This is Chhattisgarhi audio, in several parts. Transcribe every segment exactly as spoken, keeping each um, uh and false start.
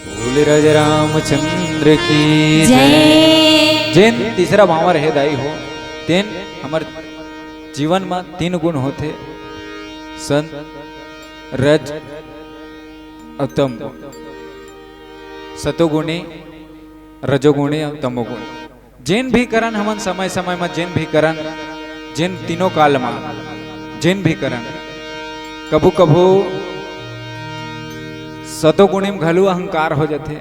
बोले राजा रामचंद्र की जय। जय। जेन तीसरा भांवर हे दाई हो, तेन हमर जीवन म तीन गुण होथे, सत, रज अउ तम। सतोगुणी, रजोगुणी अउ तमोगुणी। जेन भी करन हमन समय समय म, जेन भी करन, जेन तीनों काल म जेन भी करन, कभू कभू सतोगुणी म घलो अहंकार हो जथे।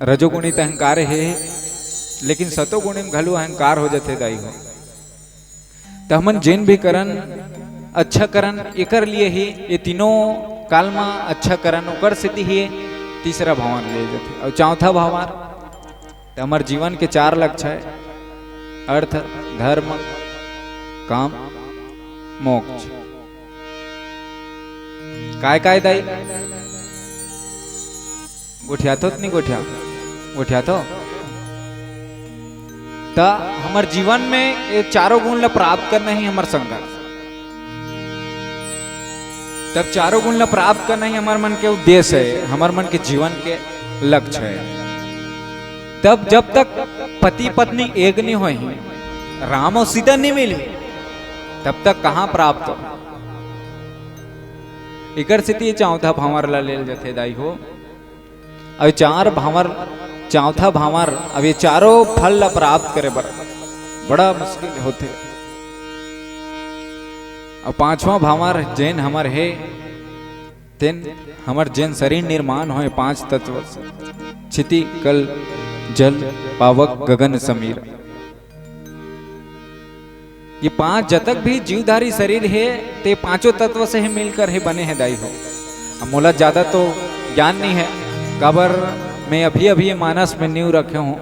रजोगुणी त अहंकार हे, लेकिन सतोगुणी म घलो अहंकार हो जथे दाई हो। त हमन जेन भी करन, अच्छा करन, एकर लिए ही ये तीनों काल म अच्छा करन, ओकर सेती ही तीसरा भांवर ले जथे। अउ चौथा भांवर त हमर जीवन के चार लक्ष्य हे, अर्थ, धर्म, काम, मोक्ष। काय काय दाई? गोठियाथो त नहीं गोठिया? गोठियाथो? त हमर जीवन में ये चारों गुण ल प्राप्त करना ही हमर संघर्ष। तब चारों गुण ल प्राप्त करना ही हमर मन के उद्देश्य हे, हमर मन के जीवन के लक्ष्य हे। तब जब तक पति पत्नी एक नहीं होही, राम अउ सीता नहीं मिलही, तब तक कहाँ प्राप्त हो? एकर सेती ये चौथा भांवर ला लेल जथे दाई हो। अउ चार भांवर, चौथा भांवर, अब ये चारों फल ला प्राप्त करे बर बड़ा मुश्किल होथे। अउ पांचवा भांवर जेन हमर हे, तेन हमर जेन शरीर निर्माण होय पांच तत्व से, क्षिति, कल, जल, पावक, गगन, समीर। ये पांच जतक भी जीवधारी शरीर हे, ते पांचों तत्व से ही मिलकर ही बने हे दाई हो। अब मोला ज्यादा तो ज्ञान नहीं हे, काबर मैं अभी अभी ये मानस में नींव रखे हूँ,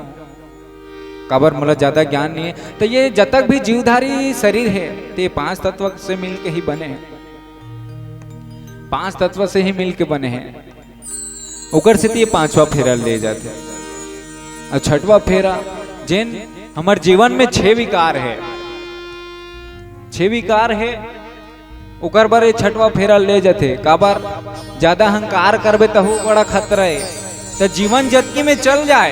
काबर मोला ज्यादा ज्ञान नहीं हे। तो ये जतक भी जीवधारी शरीर हे, ते पांच तत्व से मिलके ही बने हे, पांच तत्व से ही मिलके बने हे। ओकर सेती ये पांचवा फेरा ले जाथे। अउ छठवा फेरा, जेन हमर जीवन में छह विकार हे, छह विकार हे, ओकर बर ये छठवा फेरा ले जाथे। काबर? ज्यादा अहंकार करबे तहू बड़ा खतरा हे। त जीवन जतकी में चल जाए,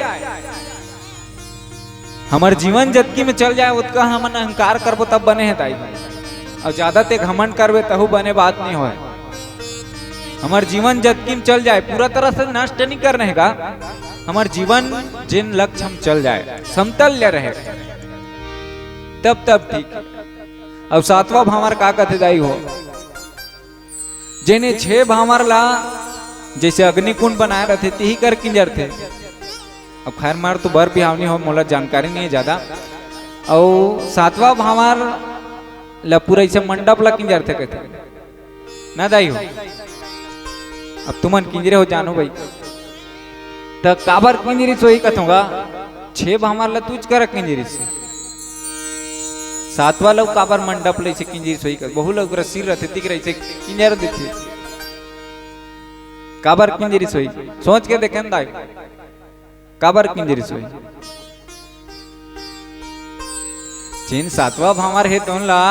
हमर जीवन जतकी में चल जाए, ओतका हमन अहंकार करबो तब बने हे दाई। अउ ज्यादा ते घमंड करबे तहू बने बात नहीं होय। हमर जीवन जतकी में चल जाए, पूरा तरह से नष्ट नहीं करने हे गा। हमर जीवन जेन लक्ष्य हम चल जाए, समतल्य रहे, तब तब ठीक। अउ सातवां भांवर का कथे दाई हो? जेने छह भांवर ला जैसे अग्निकुंड बनाए रथे, तिही कर किंजरथे। अब खैर, मार तो बर बिहाव नहीं हो, मोला जानकारी नहीं हे ज्यादा। अउ सातवां भांवर ला पूरा ऐसे मंडप ला किंजरथे कहथे ना दाई हो। अब तुमन किंजरे हो जानो भाई, त काबर किंजरिस होही कथों गा, छह भांवर ला तूच कर किंजरिस, सातवां ला काबर मंडप ले से किंजरिस होही कथ, बहु लोग रसील रथे तिक रही से किंजर देथे। काबर किंजरिस होही, सोच के देखे न दाई, काबर किंजरिस होही। जेन सातवां भांवर हे तोन ला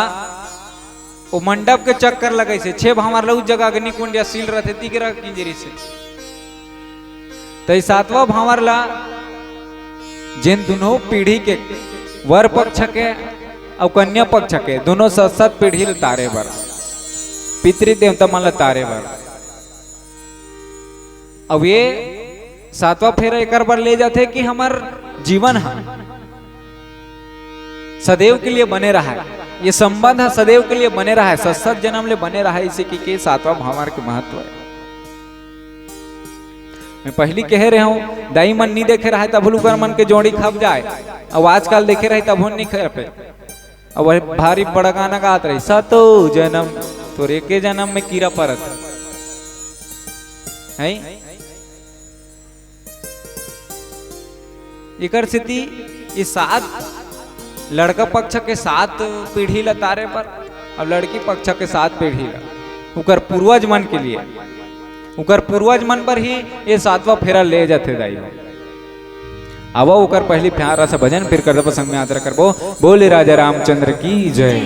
ओ मंडप के चक्कर लगाइस हे, छह भांवर ला उस जगह अग्निकुंड या सील रथे, तिकरा किंजरिस हे। त ई सातवां भांवर ला जेन दुनों पीढ़ी के, वर पक्ष के अउ कन्या पक्ष के, दुनों सत सत पीढ़ी ल तारे बर, पितृ देवता मन ल तारे बर। अब ये सातवां फेरा एकर बर ले जाथे कि हमर जीवन ह सदैव के लिए बने रहय, ये संबंध ह सदैव के लिए बने रहय, सत सत जन्म ले बने रहय, इसे कि के सातवां भांवर के महत्व हे। मैं पहली कहे रहे हूँ, दाई मन नी देखे रहय, तभो ले उकर मन के जोड़ी खप जाय, अउ आजकल देखे रहे, तभो नी खपे। अब वही भारी बड़ा गाना गात रही, "सतो जन्म तोर एके जन्म में कीरा परत हे।" एकर सेती ये सात, लड़का पक्ष के सात पीढ़ी ला तारे बर, अउ लड़की पक्ष के सात पीढ़ी ला, उकर पूर्वज मन के लिए, उकर पूर्वज मन बर ही ये सातवां फेरा ले जाथे दाई हो। आवा, उकर पहली प्यारा सा भजन, फिर करबो संग में यात्रा करबो। बोले राजा रामचंद्र की जय।